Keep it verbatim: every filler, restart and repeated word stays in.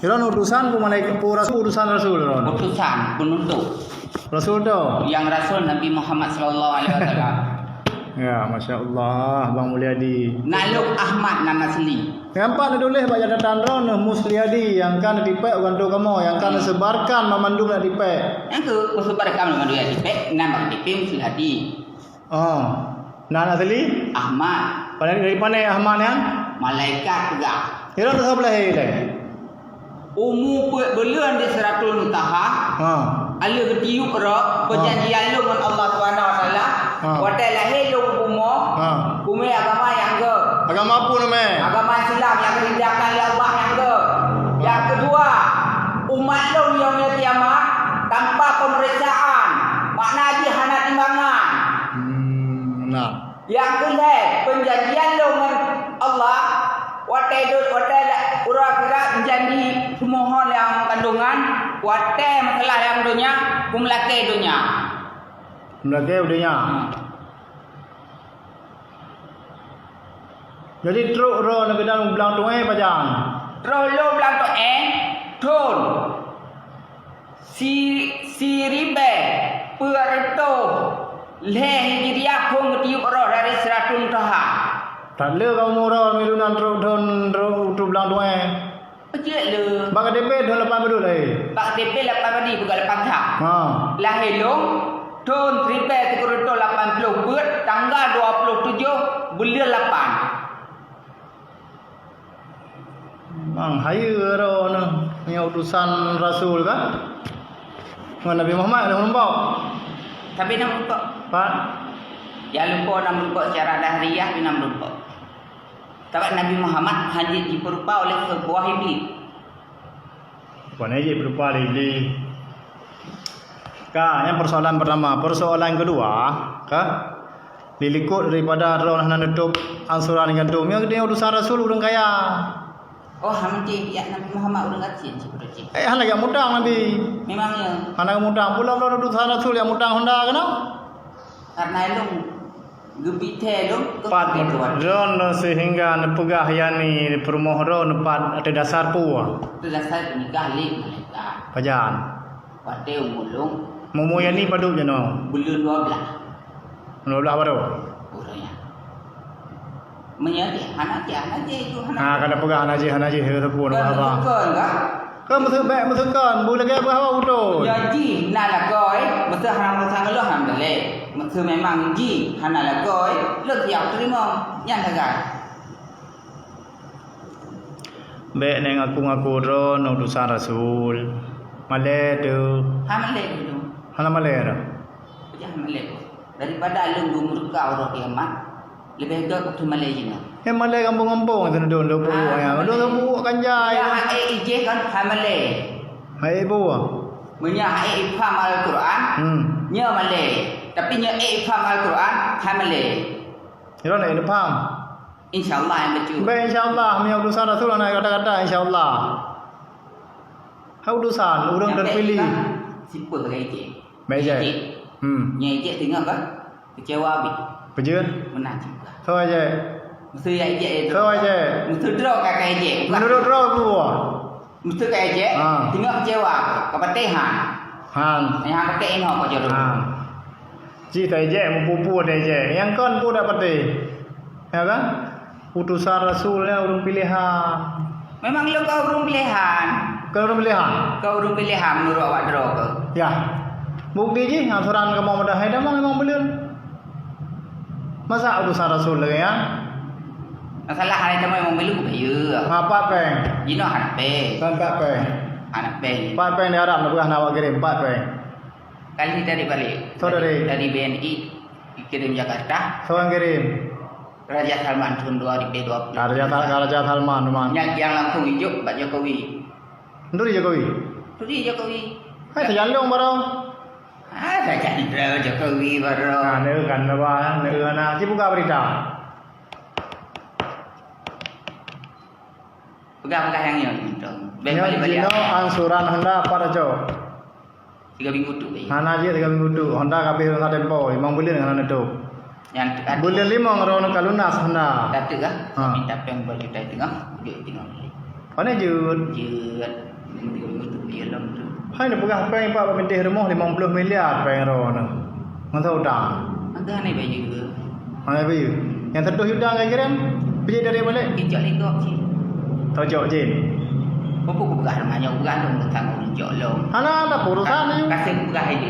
Droeneuh utusan peue malaikat, peue rasul, utusan rasul droeneuh? Utusan, peunutôp. Rasul tu? Nyang rasul Nabi Muhammad sallallahu alaihi wasallam. Ya, masya Allah, Bang Mulyadi. Naluk Ahmad nan asli. Nyang pat neutuléh bak catatan droeneuh Musliadi nyang ka neutipék u kantô kamoe, nyang ka neusebarkan banmandum neutipék. Nyang keuh neusebarkan banmandum neutipék, nan bak K T P Musliadi. Oh. Nan asli? Ahmad. Pada dari mana Ahmad nyan? Malaikat peugah. Kira tu saboh lahé lé. Umu peuet buleuen di Sidratul Muntaha. Ha. Aleuh geutiyup roh, ha, peujanjian lôn ngon Allah Subhanahu wa Taala. Ha. Watée lahé lôn u bumoe, ha, kumé agama nyang geuh. Agama peue namé? Agama Islam nyang geuridhakan lé Allah nyang geuh. Nyang keudua, umat lôn yaumul kiamat tanpa pemeriksaan, makna jih hana timbangan. Hmm, nah. Nyang keulhée, peujanjian lôn ngon Allah, watée dot, watée la-, uroe akhirat janji seumoho nyang kandungan, watée masalah nyang donya, kumeulakée donya. Kumeulakée donya. Hmm. Jadi trok droeneuh keunan u blang tueng pajan? Trok lôn blang tueng thon. Si-, siribée peuet reutôh lhée Hijriah phon geutiyup roh dari Sidratul Muntaha. That le kamoe uroe milu nan trok thon, trok u blang tueng. Jeuet le. Bak K T P thon lapan padum lahé? Bak K T P lapan padum, bukan lapan that. Ha. Lahé lôn thon siribée sikureueng reutôh lapan ploh peuet, tanggal dua ploh tujoh buleuen lapan. Memang hayeue droeneuh nyoe utusan rasul kan? Ngon Nabi Muhammad lôn meurumpok. Tapi na meurumpok. Pat? Ya lupa na meurumpok secara dahriah, tapi na meurumpok. Sabab Nabi Muhammad hana jipeurupa oleh seubuah iblis. Bukan jipeurupa oleh iblis. Ka, nyan persoalan pertama. Persoalan kedua, ka? Di likot daripada droeneuh hana neutôp ansuran gandom, nyang geutanyoe utusan rasul ureueng kaya. Oh, hana mungken, ya, Nabi Muhammad ureueng gasien sibeudôh jih. Eh, hana jak mutang Nabi. Memang ya. Hana mutang. Pula-pula utusan rasul jak mutang honda keunoe? Karena lôn geubi thée lôn keu Pat Tuhan. Droeneuh sehingga neupeugah yani peurumoh droeneuh pat ateueh dasar peue? Ateueh dasar geunikah lé malaikat. Pajan? Watée umu lôn. Umu yani padub jinoe? Buleuen dua blaih. Dua blaih baru? Uroe nyan. Meunyoe jih, hana jih, hana jih, itu hana. Ha, ka na peugah hana jih, hana jih, ka teupeu, hana peugah. Kon, kan? Kan meuseubek, meuseukon, bu lagée peugah awak beutôi. Meunyoe jih na lakoe, meuseu hana meusang lôn, alhamdulillah. Meuseu memang jih hana lakoe, lôn siap teurimong. Nyan sagai. Bék neng aku-ngaku droeneuh utusan rasul. Malée teuh. Hana malée teuh. Hana malée teuh. Peue jih hana malée teuh. Daripada lôn geumurka uroe kiamat, leubeh gét keu malée jinoe. Nyan malée gampông-gampông teuh lôn, lôn peubuet nyan. Lôn peubuet kan jai. Nyan hak ék ijeh kan hana malée. Hak ék buet. Meunyoe hak ék ifham Al-Quran, hmm, nyoe malée. Tapi nyoe ék ifham Al-Quran, hana malée. Droeneuh ék neupaham. Insya Allah nyang bacut. Baik, insya Allah. Meunyoe utusan rasul hana kata-kata, insya Allah. Hai utusan, ureueng terpilih. Nyang bèk iban, sipeuh lagèe ijek. Bèk ijek. Ijek. Hmm. Nyang ijek teungoh ka keucewa abéh. Peue jeuet? Meunan cit peugah. Soe ijek? Meuseu jak ijek lé droe. Soe ijek? Meuseu droe ka, ka ijek. Meunurot droe peue? Meuseu ka ijek, ha, teungoh keucewa, ka patéh han. Han. Nyang han patéh inoe ka jodoh. Han. Cit taijek, meupeue-peue taijek. Nyang kon peue dak patéh. Ya kan? Utusan rasul nyan ureueng pilehan. Memang lôn ka ureueng pilehan. Ka ureueng pilehan? Ka ureueng pilehan meunurot awak droe keuh. Ya. Bukti jih, aturan kamoe meudah hai tamong memang buleuen. Masa utusan rasul lagèe nyan? Masalah hai tamong memang buleuen, ya. Ha, pat péng. Jinoe hana péng. Kan pat péng. Hana péng. Pat péng di Arab na peugah na awak kirim, pat péng. Kali dari balik. Soe dari? Dari B N I, dikirim Jakarta. Soe nyang kirim? Raja Salman tahun dua ribu dua puluh. Ah, Raja Sal-, Raja Salman, Salman. Nyang, nyang langsung ijok bak Jokowi. Nuri Jokowi? Nuri Jokowi. Hai, sajan lôn baroe. Ah, sajan Jokowi baroe. Ah, neu kan, neu kan, neu kan. Ci buka berita. Peugah-peugah nyang nyoe, Bintang. Bèk balik-balik. Nyoe jinoe angsuran Honda pat aco. Tiga minggu tu, eh. Hana jeuet tiga minggu tu. Honda ka abéh rhot tempo, limong buleuen hana neutôp. Nyang teuka tu. Buleuen limong droeneuh ka lunas Honda. Ka teuka. Ha. Minta péng dua juta teungoh, duek teungoh. Pane jeuet? Jeuet. Minggu-minggu tu dia lom tu. Hai neupeugah péng Pak bak bintéh rumoh limong ploh miliar péng droeneuh. Ngon soe utang? Agak ni baju. Hai baju. Nyang seratus juta ka kirém, pijak dari balik. Ijak lego cit. Tojok jin. Apa aku peugah rumah nyoe, peugah tu tanggung jawab lom. Hana ada urusan tu. Kasih peugah aja.